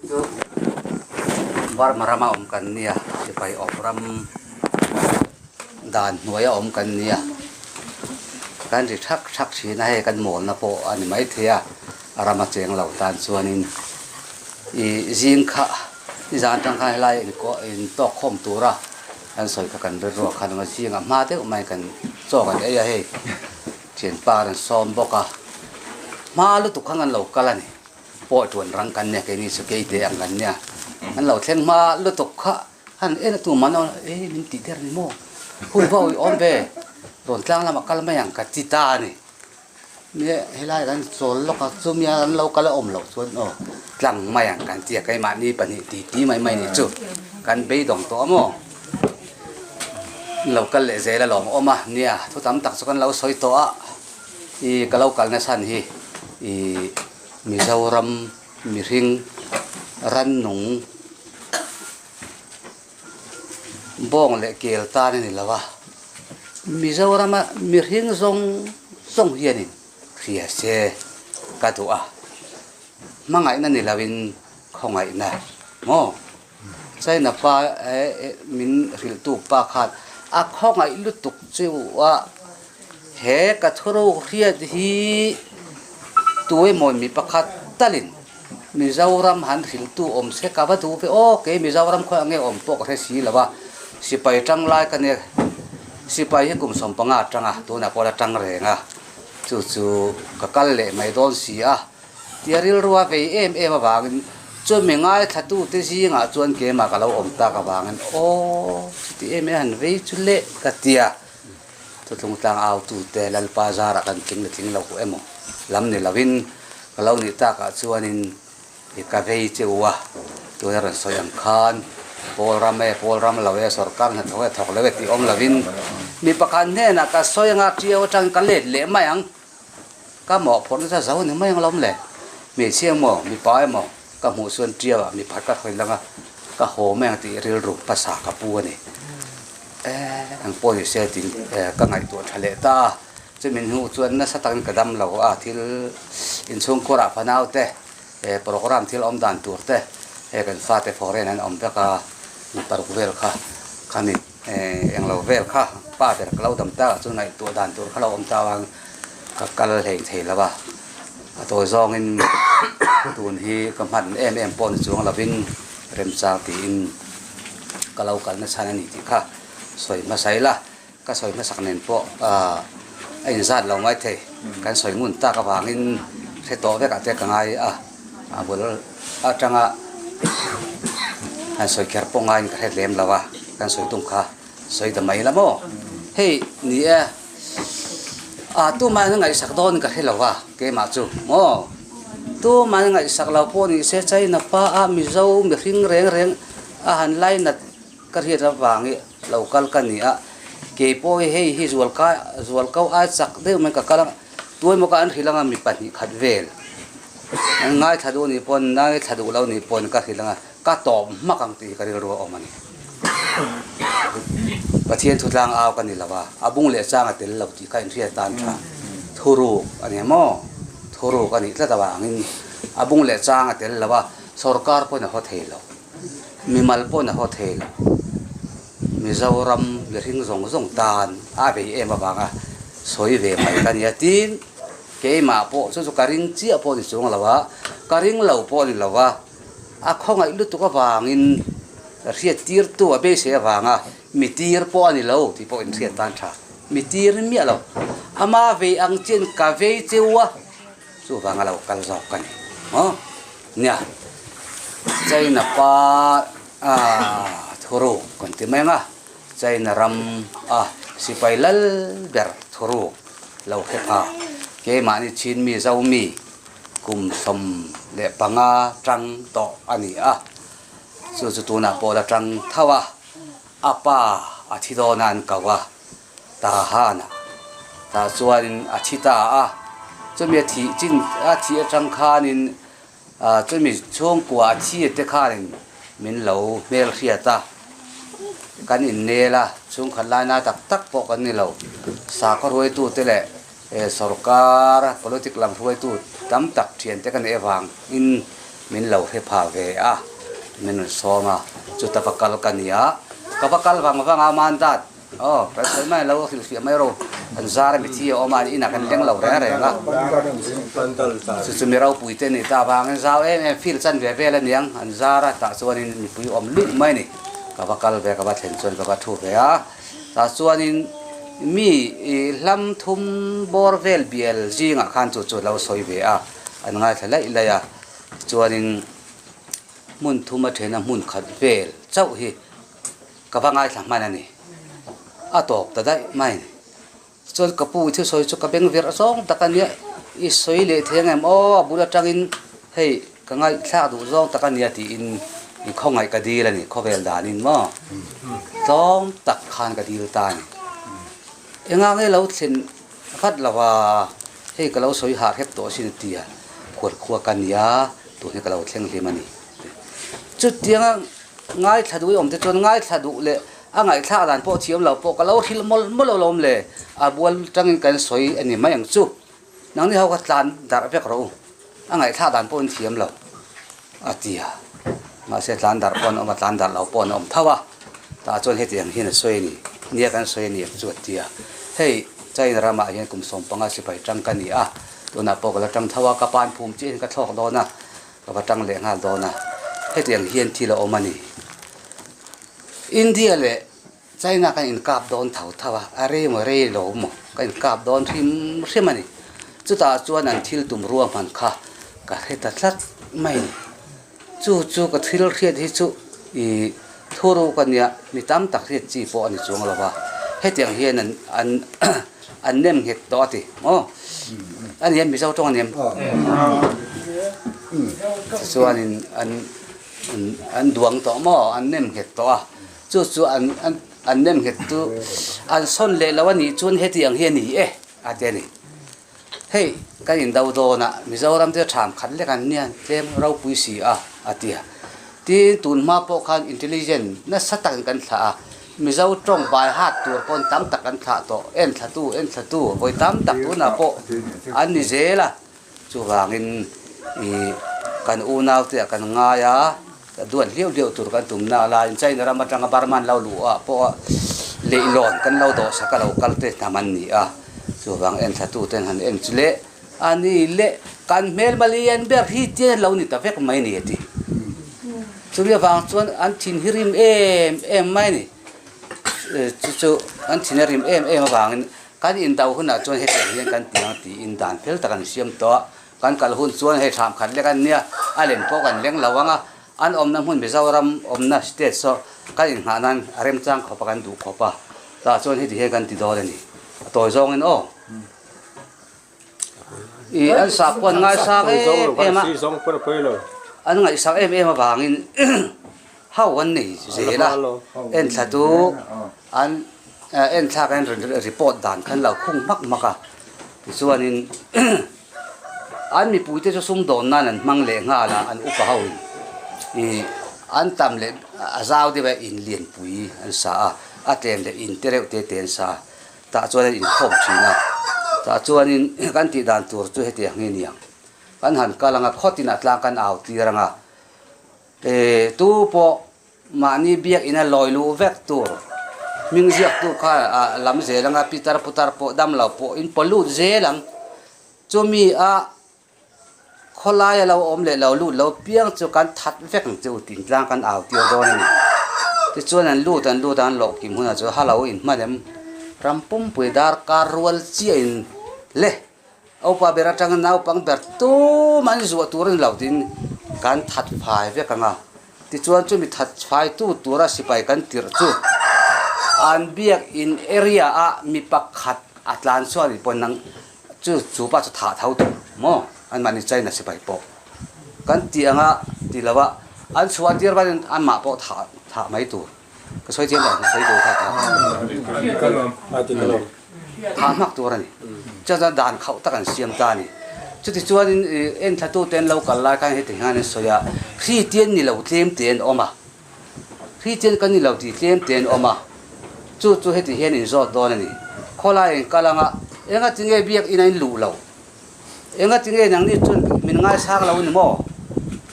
Chu Burma rama awm kan nia, sipai awp ram dan hnuaia awm kan nia. Kan ri thak thak thin a, hei kan mawlna pawh a ni maithei a, a rama cheng lo tan chuanin ih zing kha nizan atang khan helai intawk khawm tura an sawi kha kan ri ruak khan zingah hma deuh mai kan chaw kan ei a hei thianpa an sawm bawk a, hma lutuk khan kan lo kal a ni. Pawh tuan rang kan nia keini chu kei te ang kan nia an lo thleng hma lutuk kha han en a tum an awm e min tih der ni maw hun va awih awm ve rawn tlang lamah kal mai ang ka ti ta a ni nia helai kan chawl lawk a chumia an lo kal a awm loh chuan aw tlang mai ang kan ti a keimahni pahnih ti ti mai mai nih chu kan beidawng tawh a maw an lo kal leh zel alawm a awm a nia thu tam tak chu kan lo sawi tawh a i ka lo kalna chhan hi ih. Mizoram mihring rannung bawng leh kel tan a ni lo a, Mizorama mihring zawng zawng hianin hria se ka duh a, hmangaihna ni loin khawngaihna maw? China pa min hrilhtu pa khan a khawngaih lutuk chu a, he ka thuruk hriat hi tuemaw mi pakhat talin Mizoram han hrilhtu awm se ka va duh ve aw, kei Mizoram khawiah nge awm pawh ka hre si lo a, sipai tang lai ka nia, sipai hi kum 15 atanga tunah pawh la tang reng a, chu chu ka kal leh mai dawn si a. Tia rilru a vei em em avangin chumi ngaithlatute zingah chuan keimah ka lo awm tak avangin aw chuti em em han vei chu leh ka tia thuthlung tlang autute Lalpa zarah kan tling la tling lo emaw lam ni lovin ka lo nih takah chuanin i ka vei che u a, tuna rawn sawi ang khan pawl ram e pawl ram lo e sorkar hnathawk e thawk lo e tih awm lovin mi pakhat hnenah ka sawi anga ṭiau aṭangin ka let leh mai ang. Ka mawhphurh nasa zo ni mai ang lawm le. Hmeichhia emaw, mipa emaw ka hmuh chuan ṭiau ah mipa ka hawi lang a, ka haw mai ang tih rilru hmasa ka pu a ni. Eh, eng pawh ni se tiin ka ngaihtuah ṭha leh ta a. Chumi hnu chuan nasa takin ka dam lo a, thil inchhungkhur ah fanau te, program thil awm dan tur te, hei kan fate foreign an awm vek a, paruk vel kha khami. Englo vel kha pa ber ka lo dam tak ah chuan ngaihtuah dan tur kha lo awm ta avang ka kal hlei thei lo a, a tawi zawngin tun hi ka hman em em pawh ni chuang lovin remchang tiin ka lo kalna chhan a ni tih kha sawi hmasa ila, ka sawi hmasak nen pawh a inzat lo mai thei, kan sawi ngun tak avangin hre tawh vek ah te ka ngai a, a bul atanga han sawi kher pawh ngaiin ka hre lem lo a. Kan sawi tum kha sawi ta mai la maw? Hei ni e, ah tumah in a ngaihsak dawn ka hre lo a keimah chu maw? Tumah in a ngaihsak lo pawh ni se China pa a Mizo mihring reng reng a han lainat ka hriat avang i lo kal ka ni a, keipawh hi hei hi zual kai zual ko ai chak deuh mai ka kal a, tuemaw ka an hrilh anga mi pahnih khat vel an ngaithla duh nih pawn ngaithla duh lo nih pawn ka hrilh anga. Ka tawp hmak ang tih hi ka rilru a awm a ni. Pathian thutlang au ka ni lo a, a bung leh chang a tel lo tih kha inhriat tan tha. Thuruk a ni maw? Thuruk a nih tlat avangin a bung leh chang a tel lo a, sorkar pawhin a haw thei lo, mimal pawhin a haw thei lo. Mizoram mihring zawng zawng tan a bei em avanga sawi ve mai ka nia tin, keimah pawh chu chu ka ring chiah pawh ni chuang lo a, ka ring lo pawh ni lo a. A khawngaih lutuk avangin hriattirtu a beisei avanga mi tir pawh a ni lo tih pawh inhriat tan tha. Mi tir miah lo. Ama vei ang chian ka vei cheu a, chuvanga lo kal zawk ka ni. Maw? Nia, China pa thuruk kan ti mai ang a, China ram a sipai lal ber thuruk lo hre pha. Keimahni Chin mi Zomi Kum 15 tang tawh a ni a, chu chu tunah pawh la tang tho a, a pa a thi dawn a an ko a, Tahan a, tah chuanin a thi ta a, chumi a thih chin a thih atang khanin chumi chhungkua a thi te khanin min lo hmelhriat a, kan innel a, chhungkhat laina tak tak pawh kan ni lo, sakhaw ruaitute leh He sorkar politic lam hruaitu tam tak thiante ka neih avangin Min lo hre pha ve a, min rawn sawm a, chuta va kal ka ni a, ka va kal vang vang a, Mandat, aw, kan sawi mai lo, hrilhfiah mai ro, kan zar a mithi a awm a, inah kan leng lo reng reng a, chu chu mi ropui te ni ta avangin zau em em field chan ve vel a niang, an zar a, tah chuanin mipui awm luih mai a ni, ka va kal ve, ka va thlen chuan ka va thu ve a, tah chuanin mi hlam thum bawr vel bial zingah khan chu chu lo sawi ve a, an ngaithla laih laih a. Chuanin hmun thum a thena hmun khat vel chauh hi ka va ngaithla hman a ni. A tawp ta daih mai a ni. Chuan ka pu i thusawi chu ka beng virh zawng tak a nia, i sawi leh thei ang em aw a bul atangin hei ka ngaihthlak duh zawng tak a nia tiin i khawngaih ka dil a ni khawvel danin maw tlawm tak khan ka dil ta a ni. Enga nge lo thlen vat lo a, hei ka lo sawi hah hrep tawh asin a ti a, khual khua ka nia, tun hi ka lo thleng hlim a ni. Chutianga ngaithla duh i awm te chuan ngaithla duh leh a ngaihthlak dan pawh thiam lo pawh ka lo hrilh mawlh mawlh alawm le, a bual tangin kan sawi a ni mai ang chu. Nangni ho kha tlan darh vek rawh u, a ngaihthlak dan pawh in thiam lo a ti a, mahse tlan darh pawh an awm a, tlan darh lo pawh an awm tho a, tah chuan hetiang hian a sawi a ni, nia kan sawi a ni ang chu a ti a, hei China ramah hian kum 15 sipai tang ka ni a, tunah pawh ka la tang tho a, ka pan phum chiah in ka thlawk dawn a, ka va tang leh nghal dawn a, hetiang hian thil a awm a ni. India leh China kan inkap dawn tho tho a, a rei maw rei lo maw ka inkap dawn hrim hrim a ni. Chutah chuan an thil tum ruahman kha ka hre ta tlat mai a ni. Chu chu ka thil hriat hi chu ih thu ruk a nia, mi tam tak hriat chi pawh a ni chuang lo va, hetiang hian an an an nem nghet tawh a ti maw? A ni em Mizo tawng a ni em? Tichuanin an an duang tawh maw? An nem nghet tawh a. Chu chu an an nem nghet chu an sawn leh lo a nih chuan heti ang hi a ni e a ti a ni. Hei kan indo dawn a Mizoram te tham khat lek an nia tlem ropui si a a ti a. Tin tun hma pawh khan intelligent nasa takin kan thlah a, Mizo tawng bai hat tur pawn tam tak an thlah tawh, en thlatu en thlatu vawi tam tak tunah pawh an ni zel a. Chuvangin ih kan unaute ah kan ngai a, ka duat hliau hliau tur kan tum na laiin China ram atanga Burma an lo luh ah pawh leihlawn kan lo dawhsak a lo kal te hnam an ni a, chuvang enthla ten han en chu leh a ni leh kan hmelma lian ber hi te lo ni ta vek mai ni a ti. Chumi avang chuan an thin hi rim em em mai a ni, chu chu an thin a rim em em avangin Kan indo hunah chuan hetiang hian kan ti ang tiin dan fel tak an siam tawh a, kan kal hun chuan hei thlam khat lek an nia, a lem pawh kan leng lo ang a, an awmna hmun Mizoram awmna state saw kan inghah nan a remchang khawp a kan duh khawp a, tah chuan heti hian kan ti dawn a ni, a tawi zawngin aw. I an sah pawh an ngaisang em em a, an ngaihsak em em avangin ho an nei zel a, enthla chu an enthlak an report dan khan lo khung hmak hmak a, tichuanin an mipuite chu sumdawn nan an hmang leh nghal a, an upa ho in i an tam leh a zau deuh a in lianpui an sa a, a tlem leh in te reuh te te an sa a. Tah chuan an inkhawm thin a, tah chuanin kan tih dan tur chu hetiang hi a ni ang. Kan han kal ang a, khawtin a tlang kan au tir ang a, e tu pawh mahni biakina lawi luh vek tur hming ziaktu kha a lam zel ang a, pitar putar pawh damlo pawh in pollute zel ang. Chumi a Khawlai a lo awm leh lo lut lo piang chu kan that vek ang che u tih tlang kan au tir dawn a ni. Tichuan an lut an lut a an lawh kim hunah chuan halo inhman em ram pumpui darkar rual chiah in le upa ber atanga naupang ber tum an zuah tur a ni lo tiin kan that fai vek ang a. Tichuan chumi that fai tu tura sipai kan tirh chu an biak in area ah mi pakhat a tlan chuan in pawn nang Chu chu pa chu thah tho tur maw an mahni China sipai pawh kan tih anga ti lo a an chhuah tir vanin anmah pawh thah thah mai tur ka sawi chiang lo ka sawi tur kha thah thah hmak tur a ni chuan chuan dan khauh tak an siam ta a ni chuti chuanin ih enthla tu te an lo kal lai khan heti hian an sawi a hri te an ni lo tlem te an awm a hri te kan ni lo tih tlem te an awm a. Chu chu heti hian in zawt dawn a ni. Khawlai in kal anga, enga ti nge biak in a in luh lo? Enga ti nge nangni chuan min ngaisang lo a ni maw?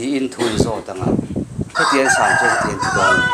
Tiin thu in zawt ang a, hetiang san chuan hetiang ti dawn a ni.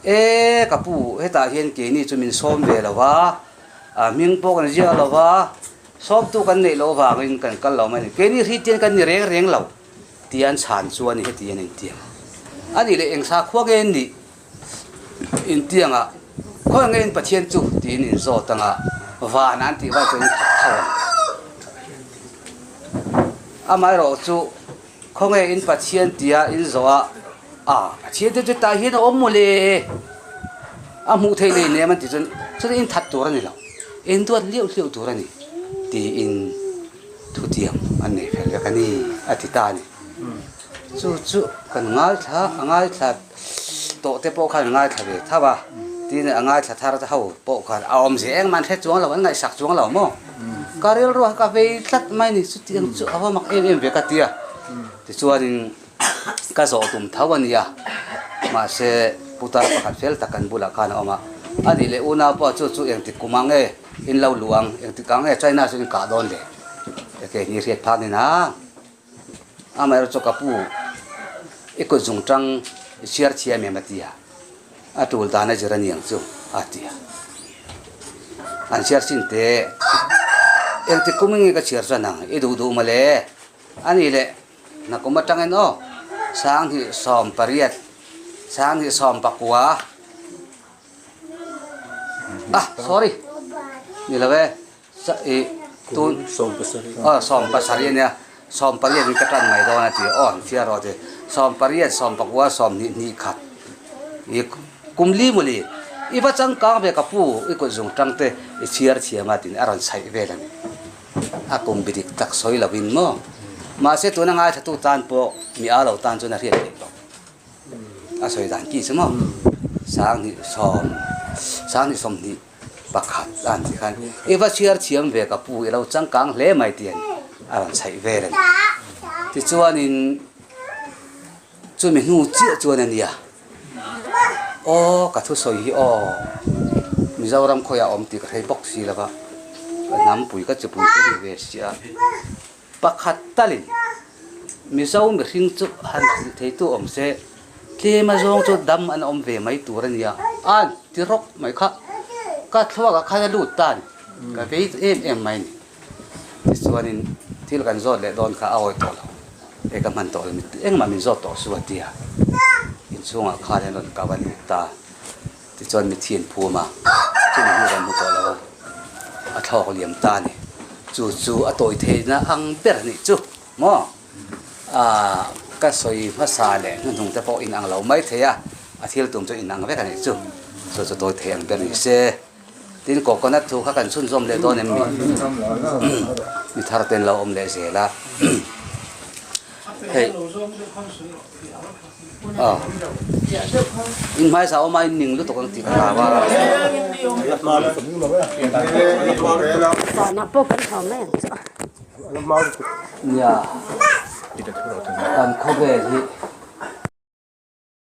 E ka pu, hetah hian keini chu min sawm ve lo va, a hming pawh kan ziak lo va, sawmtu kan neih loh avangin kan kal lo mai a ni. Keini Hristian kan ni reng reng lo tia an chhan chuan hetiang an intiang a ni leh eng sakhua nge an nih intiang a, khawi nge in Pathian chu tiin in zawt ang a, van an tih vai chuan in khat tho ang. Amaherawh chu Khawnge in Pathian tia in zawh a, a Pathian te chu tah hian a awm mawle, a hmuh theih nei nem an tih chuan chuti in that tur a ni lo, in duat liauh liauh tur a ni tiin thutiam an nei fel vek a ni a ti ta a ni. Chu chu kan ngaithla a ngaithla tawh te pawh khan an ngaithla ve tho a, tin a ngaithla thar te ho pawh khan a awmzia engmah an hre chuang lo, an ngaihsak chuang lo maw? Ka rilru a ka vei tlat mai ni, chutiang chu a va mak em em ve ka ti a, tichuanin ka zawh tum tho a nia, mahse putar pakhat fel tak kan bulah khan a awm a, a nih leh unau pawh chu chu engtik kum ang nge in lo luh ang, engtik ang nge China chu in kah dawn le? Eke ni hriat phak ni nang. Amaherawhchu chu ka pu i kut zung tang i chhiar thiam em a ti a, a tul dan a zir a niang chu a ti a. An chhiar chin te engtik kum nge ka chhiar chuan ang i duh duh mawle a nih leh nakum atangin aw 2018 2019 ah sorry ni lo e. Tun 18 a nia, 18 in ka tan mai dawn a ti aw an fiah rawh a ti. 18, 19, 20 hnih khat i kum li mawli i va changkang ve ka pu i kut zung tang te i chhiar thiam a tiin a rawn chhaih vel a ni. A kum bi dik tak sawi lovin maw. Mahse tuna ngaithla tu tan pawh mi a lo tan chuan a hriat theih tawh. A sawi dan ki chu maw 20 20 20 pakhat a han tih khan i va chhiar thiam ve ka pu i lo changkang hle mai tih a rawn chhaih vel a ni. Tichuanin chumi hnu chiah chuan a nia aw ka thusawi hi aw Mizoram khawiah a awm tih ka hrei bawk si lova ka hnampui ka chipui te ni ve sia Pakhat talin Mizo mihring chu han hrilh theitu awm se, tlem azawng chu dam an awm ve mai tur a nia, an ti rawk mai kha. Ka thluakah khan a lut ta a ni, ka vei em em mai a ni. Tichuanin thil kan zawt leh dawn kha a awi tawh lo, hei ka hman tawh lo, engmah min zawt tawh su a ti a, inchhungah khan an rawn kau a lut ta. Tichuan mithi an phum a, chumi hnu kan hmu tawh lo a, a thlawk liam ta a ni. Chu chu a tawi theihna ang ber a nih chu maw? Aaa ka sawi hmasa leh hnuhnung te pawh inang lo mai thei a, a thil tum chu inang vek a nih chu. Chu chu tawi thei ang ber ni se. Tin coconut thu kha kan chhunzawm leh dawn em mi? Mi thar ten lo awm leh zel a. Hei. In hmaisa awm a in ning lutuk ang tih ka hlau a. Nia kan khawvel hi.